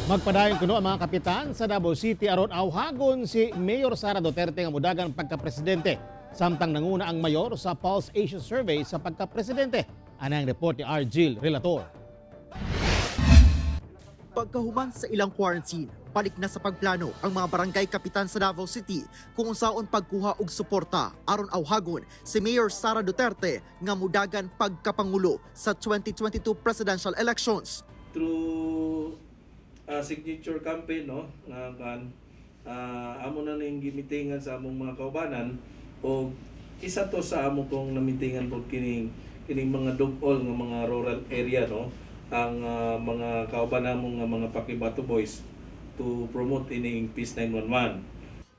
Magpadayon kuno ang mga kapitan sa Davao City aron awhagon si Mayor Sara Duterte nga mudagan pagka-presidente. Samtang nanguna ang mayor sa Pulse Asia Survey sa pagka-presidente. Anang report ni Argil Relator. Pagkahuman sa ilang quarantine, balik na sa pagplano ang mga barangay kapitan sa Davao City kung unsaon pagkuha og suporta aron awhagon si Mayor Sara Duterte nga mudagan pagkapangulo sa 2022 presidential elections. Through signature campaign, no, nga kan amo na ning gimitingan sa among mga kaubanan o isa to sa amo kong namitingan pod kining kining mga dugol nga mga rural area, no, ang mga kauban namo nga mga Pakibato Boys to promote ining Peace 911.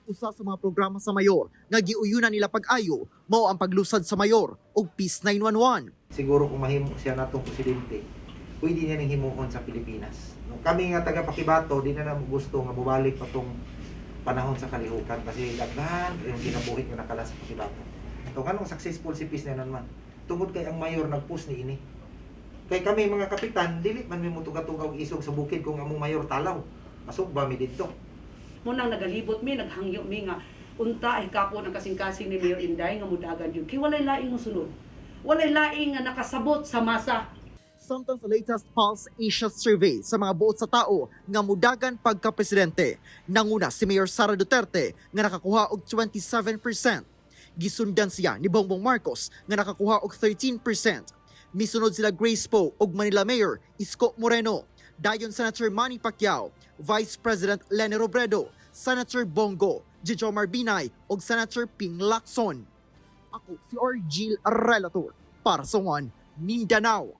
Usa sa mga programa sa mayor nga giuyunan nila pag-ayo mao ang paglusad sa mayor og Peace 911. Siguro kung mahimo siya natong presidente, pwede niya ning himuon sa Pilipinas. No, kami nga taga Pakibato, di na namo gusto nga mobalik pa tong panahon sa kalihukan kasi daghan yung kinabuhi nga nakala sa Pakibato. To nganong successful si Peace 911? Tungod kay ang mayor nagpost ni ini. Kay kami mga kapitan, dili man mi motuga-tuga og isog sa bukid kung among mayor talaw. Masug ba mi didto? Munang nagalibot mi, naghangyo mi nga unta ay kako ng kasing-kasing ni Mayor Inday nga mudagan yun. Kay walay laing mosunod. Walay laing nga nakasabot sa masa. Samtang sa latest Pulse Asia Survey sa mga buot sa tao nga mudagan pagka-presidente, nanguna si Mayor Sara Duterte nga nakakuha og 27%. Gisundan siya ni Bongbong Marcos nga nakakuha og 13%. Misunod sila Grace Poe ug Manila Mayor Isko Moreno, dayon Senator Manny Pacquiao, Vice President Leni Robredo, Senator Bong Go, Jejomar Binay ug Senator Ping Lacson. Ako si Argil Relator para sa One Mindanao.